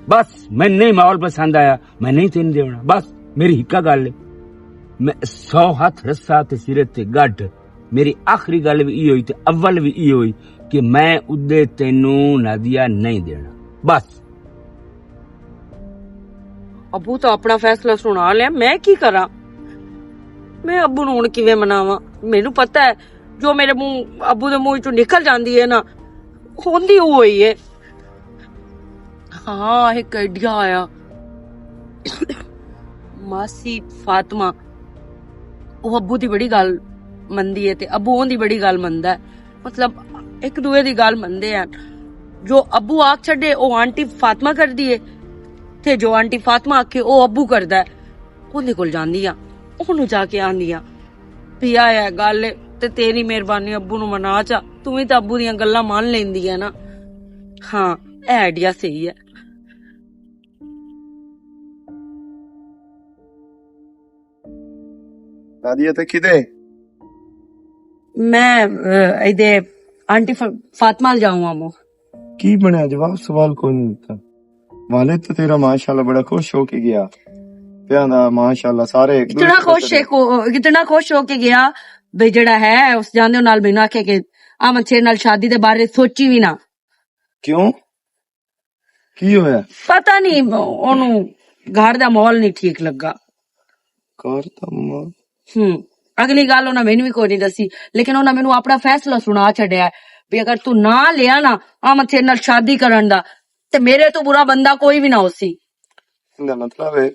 بس میں نہیں ماحول پسند آیا، میں نہیں تین دیونا۔ بس میری ہکا گل ہے۔ میں سو ہاتھ رسا تے سرے تے گڈھ، میری آخری گل بھی یہ ہوئی تے اول بھی یہ ہوئی کہ میں ادے تینوں نادیا نہیں دینا۔ بس۔ ابو تو اپنا فیصلہ سنا لیا، میں کی کراں؟ میں ابو نوں ہن کیویں مناواں؟ مینوں پتہ ہے جو میرے منہ، ابو دے منہ وچوں نکل جاندی ہے نا، ہوندی ہوئی ہے۔ ہاں، ایک آئیڈیا آیا۔ ماسی فاطمہ، وہ ابو دی بڑی گل مندی ہے تے ابو اون دی بڑی گل مندا ہے۔ مطلب، ایک دوے دی گل مندے ہیں۔ جو ابو آکھ چھڈے، او آنٹی فاطمہ کر دیے، تے جو آنٹی فاطمہ آکھے، او ابو کردا ہے۔ اوندے کول جاندی آ، اونوں جا کے آندی آ، "پیا ہے گل، تے تیری مہربانی، ابو نوں منا چا، توں وی تے ابو دیاں گلاں مان لیندی ہے نا۔" ہاں، اے آئیڈیا صحیح ہے۔ نادیہ تے کدے؟ میں، اہ، ایدے آنٹی ف-، فاطمہ ال جاؤں آمو۔ کی بنیا؟ جواب سوال کوئی نہیں دیتا۔ والد تو تیرا ماشاءاللہ بڑا خوش ہو کے گیا۔ پیا دا ماشاءاللہ سارے ایک اتنا دوسرے خوش ہے کو-، اتنا خوش ہو کے گیا، بھئی جڑا ہے اس جاندے نال مینوں آکھے کہ آمن شیر نال شادی دے بارے سوچی وی نہ۔ کیوں؟ کی ہویا؟ پتہ نہیں، اونوں گھر دا ماحول نہیں ٹھیک لگا۔ گھر دا ماحول؟ ہوں۔ اگلی گل انہاں مینوں وی کوئی نہیں دسی، لیکن انہاں مینوں اپنا فیصلہ سنا چھڈیا ہے بھی اگر تو نہ لیا نا آمن شیر نال شادی کرن دا، تے میرے تو برا بندہ کوئی وی نہ ہوسی۔ ایندا مطلب ہے،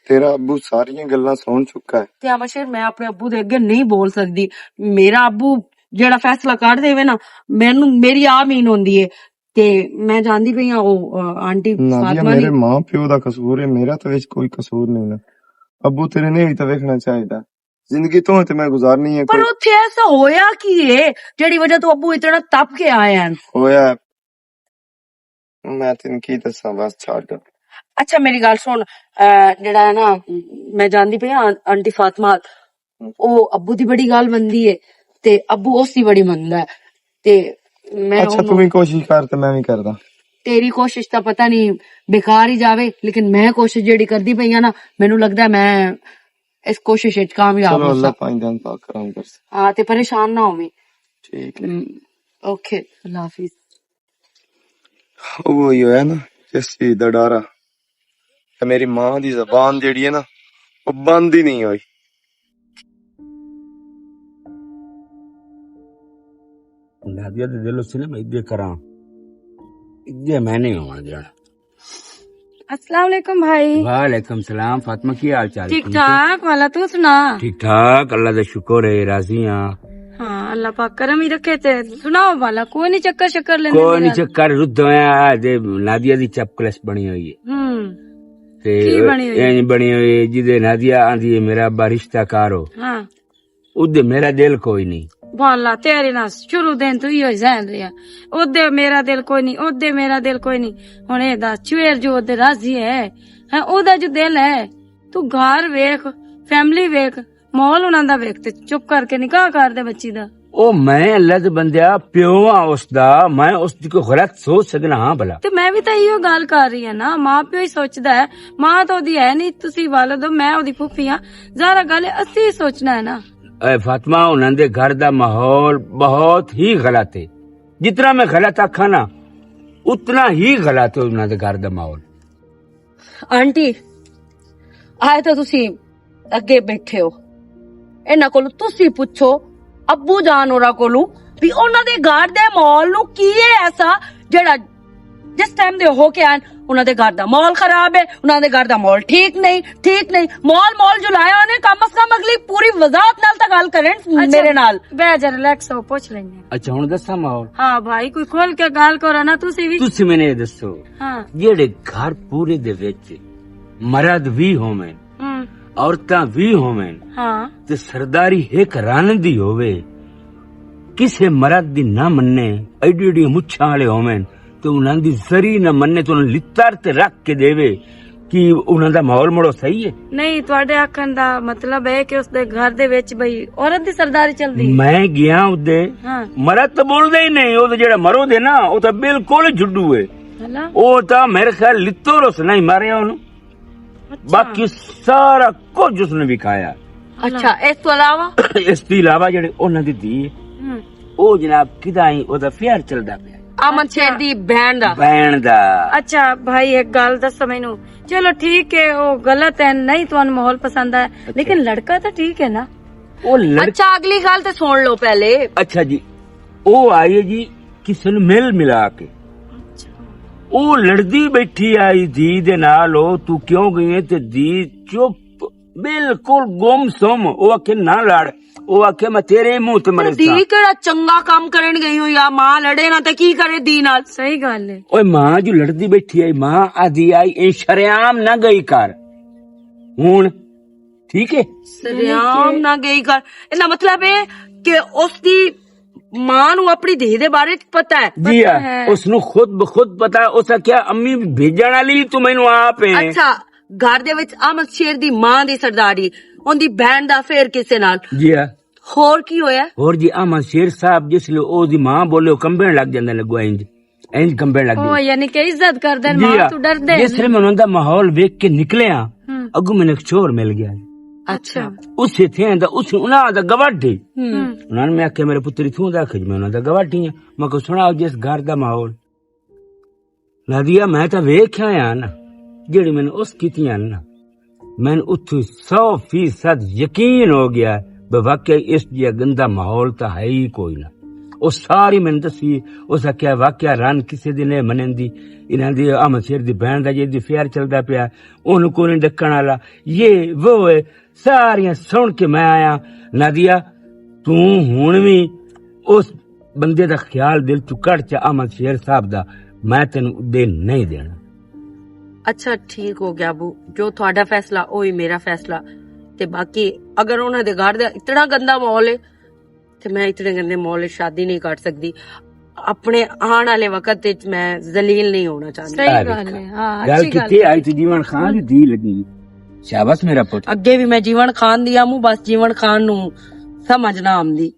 تیرا ابو ساریاں گلاں سن چکا ہے۔ تے آمن شیر، میں اپنے ابو دے اگے نہیں بول سکدی۔ میرا ابو جیڑا فیصلہ کر دے نا، مینوں، میری آ مین ہوندی ہے۔ تے میں جاندی پئی ہاں، او، آ، آنٹی نادیہ، فاطمہ میرے نے ماں پیو دا قصور ہے، میرا تو وچ کوئی قصور نہیں نا۔ ابو تیرے نے بھی تو ویکھنا چاہیدا۔ زندگی تو تے میں گزارنی ہے پر کوئی۔ اتھے ایسا ہویا کی ہے، جیڑی وجہ تو ابو اتنا تپ کے آئے ہیں؟ ہویا ہے۔ میں تینوں کی دساں، بس چھڈ۔ اچھا، میری گل سن، جڑا ہے نا، میں جانتی پئی ہاں، آنٹی فاطمہ، او ابو دی بڑی گل منندی ہے، تے ابو اس دی بڑی مندا ہے۔ تے میں اچھا، تم وی کوشش کر تے میں وی کردا۔ تیری کوشش تاں پتہ نہیں بیکار ہی جاوے، لیکن میں کوشش جیڑی کردی پئی ہاں نا، مینوں لگدا ہے میں اس کوشش وچ کامیاب ہو سکاں۔ اللہ پاک کرم کرسے۔ ہاں، تے پریشان نہ ہوویں۔ ٹھیک ہے۔ اوکے، اللہ حافظ۔ وہی ہویا نا، جس چیز دا ڈر آ، تے میری ماں دی زبان جیڑی ہے نا، وہ بند ہی نہیں ہوئی۔ نادیہ دے دل اسی نا میں ادے کراں، ادے میں نہیں ہونا دینا۔ السلام علیکم بھائی۔ وعلیکم السلام فاطمہ، کی حال چال؟ ٹھیک ٹھاک، والا تو سنا؟ ٹھیک ٹھاک، اللہ دا شکر ہے، راضی ہاں۔ ہاں، اللہ پاک کرم ہی رکھے تے سناؤ والا، کوئی نہیں چکر شکر لیندے کوئی نہیں میرا؟ چکر رد ہویا، آ دے نادیہ دی چپ کلس بنی ہوئی ہے۔ ہوں۔ تے کی بنی ہوئی؟ اینج بنی ہوئی ہے، جدے نادیہ آندی ہے، میرا ابا رشتہ کار ہو۔ ہاں۔ ادے میرا دل کوئی نہیں۔ والا تیرے نال شروع دن تو ہی ہوئی جان رہیا۔ ادے میرا دل کوئی نہیں، ادے میرا دل کوئی نہیں۔ ہن اے دس، چویر جو ادے راضی ہے، ہیں، او دا جو دل ہے، تو گھر ویکھ، فیملی ویکھ، ماحول انہاں دا ویکھ تے چپ کر کے نکاح کر دے بچی دا۔ او میں اللہ دے بندیا پیو ہاں اس دا، میں اس دی کوئی غلط سوچ سکنا ہاں بھلا؟ تے میں بھی تاں ایہو گل کر رہی ہاں نا، ماں پیو ہی سوچدا ہے، ماں تو اودی ہے نہیں، تسی والد ہو، میں اودی پھوپھی ہاں، ظاہرا گل ہے، اسی ہی سوچنا ہے نا۔ اے فاطمہ، انہاں دے گھر دا ماحول بہت ہی غلط ہے، جتنا میں غلط آکھاں نا، اتنا ہی غلط ہے انہاں دے گھر دا ماحول۔ آنٹی، آئے تو تسی اگے بیٹھے ہو، انہاں کولوں تسی پچھو، ابو جان ہوراں کولوں، بھی انہاں دے گھر دے ماحول نو کی ہے ایسا جڑا جس ٹائم دے ہو کے آئے، انہاں دے گھر دا ماحول خراب ہے، انہاں دے گھر دا ماحول ٹھیک نہیں، ٹھیک نہیں۔ ماحول، ماحول جو لایا انہیں، کم از کم اگلی پوری وضاحت نال تاں گل کرن اچھا، میرے نال۔ بہ جا، ریلیکس ہو، پوچھ لینے۔ اچھا، ہن دساں ماحول؟ ہاں بھائی، کوئی کھول کے گل کرو نا، تسی بھی۔ تسی میں نے دسو، ہاں۔ جیڑے گھر پورے دے وچ مرد وی ہوون، ہوں۔ عورتاں وی ہوون، ہاں۔ تے سرداری ہک رن دی ہووے، کسے مرد دی نہ مننے، ایڈی ایڈی مچھاں والے ہوون، تے انہاں دی ذری نہ مننے، تے انہاں لتر تے رکھ کے دیوے، کہ انہاں دا ماحول مڑو صحیح ہے؟ نہیں، تواڈے آکھن دا مطلب ہے کہ اس دے گھر دے وچ بھئی عورت دی سرداری چلدی ہے؟ میں گیا اودے، ہاں۔ مرد تو بولدا ہی نہیں، او تے جڑا مرد ہے نا، او تے بالکل جھڈو ہے۔ ہلا؟ او تے میرے خیال لتو رس نہیں ماریا انہوں۔ اچھا۔ باقی سارا کچھ اس نے وکھایا۔ اچھا، اس تو علاوہ؟ اس تو علاوہ جڑے انہاں دی دھی ہے، ہم۔ او جناب کدا ہی او دا افیئر چلدا پیا۔ امن شیر دی بہن دا۔ بہن دا۔ اچھا بھائی، ایک گل دس مینوں، چلو ٹھیک ہے، او غلط ہے، نہیں تانوں ماحول پسند ہے، اچھا۔ لیکن لڑکا تو ٹھیک ہے نا؟ او لڑ- اچھا، اگلی گل تے سن لو پہلے۔ اچھا جی، او آئی ہے جی، کسے نوں مل ملا کے۔ اچھا۔ او لڑدی بیٹھی آئی دھی دے نال، او تو کیوں گئی ہے؟ تے دھی چپ، بالکل گم سم۔ او آکھے، "نہ لڑ۔" او آکھے، "میں تیرے منہ تے مرے دھی ساں۔" کیڑا چنگا کام کرن گئی ہوئی آ؟ ماں لڑے نہ تے کی کرے دھی نال؟ صحیح گل ہے۔ اوئے ماں جو لڑدی بیٹھی آئی، ماں آدھی آئی، "اے شریعام نہ گئی کر۔" ہن ٹھیک ہے؟ سریام نہ گئی گل۔ اینا مطلب ہے کہ اس دی ماں نو اپنی دھی دے بارے چ پتہ ہے؟ جی ہاں، اس نو خود بخود پتہ ہے۔ اس آکھیا، "امی بھیجن والی تو مینوں آپ ہے۔" اچھا، گھر دے وچ احمد شیر دی ماں دی سرداری، ان دی بہن دا افیئر کسے نال۔ جی ہاں۔ ہور کی ہویا؟ ہور جی، احمد شیر صاحب جس لے او دی ماں بولے، او کمبن لگ جاندے نے، گو انج، انج کمبن لگ او، جاندے۔ یعنی کہ عزت کردے نے، جی ماں ہاں۔ تو ڈردے جس نے۔ لے میں انہاں دا ماحول ویکھ کے نکلے ہاں، ہم۔ اگوں میں نے ایک چور مل گیا۔ اچھا۔ اس سے تھے دا، اس انہاں دا گواڈی۔ ہم۔ انہاں نے میں آکھیا، "میرے پتر اتھوں دا؟" آکھیا جی، "میں انہاں دا گواڈی ہاں۔" میں کہو، "سناؤ جس گھر دا ماحول۔" نادیہ، میں تاں ویکھ آیا نا، جیڑی میں نے اس کیتیاں نا، میں اتھوں سو فیصد یقین ہو گیا بے واقعی اس جیا گندا ماحول تاں ہے ہی کوئی نہ۔ او ساری میں دسی، اس آکھیا، "واقعہ رن کسے دی نہیں منندی، انہاں دی احمد شیر دی بہن دا جے دی افیئر چلدا پیا، اونوں کوئی نہیں ڈکن والا، یہ وہ ہے۔" ساریاں سن کے میں آیا، "نادیہ، توں ہن وی اس بندے دا خیال دل چوں کڈ چا احمد شیر صاحب دا، میں تینوں دے نہیں دینا۔" اچھا، ٹھیک ہو گیا ابو، جو تہاڈا فیصلہ، اوہی میرا فیصلہ۔ تے باقی اگر انہاں دے گھر دا اتنا گندا ماحول ہے، تے میں اتنے گندے ماحول وچ شادی نہیں کر سکدی۔ اپنے آن والے وقت وچ میں ذلیل نہیں ہونا چاہندی۔ صحیح گل ہے۔ ہاں، گل اچھی گل کیتی۔ آئی تے جیون خان دی دھی لگی۔ شاباش میرا پٹ۔ اگے بھی میں جیون خان دی آموں، بس جیون خان نو سمجھ نہ آمدی۔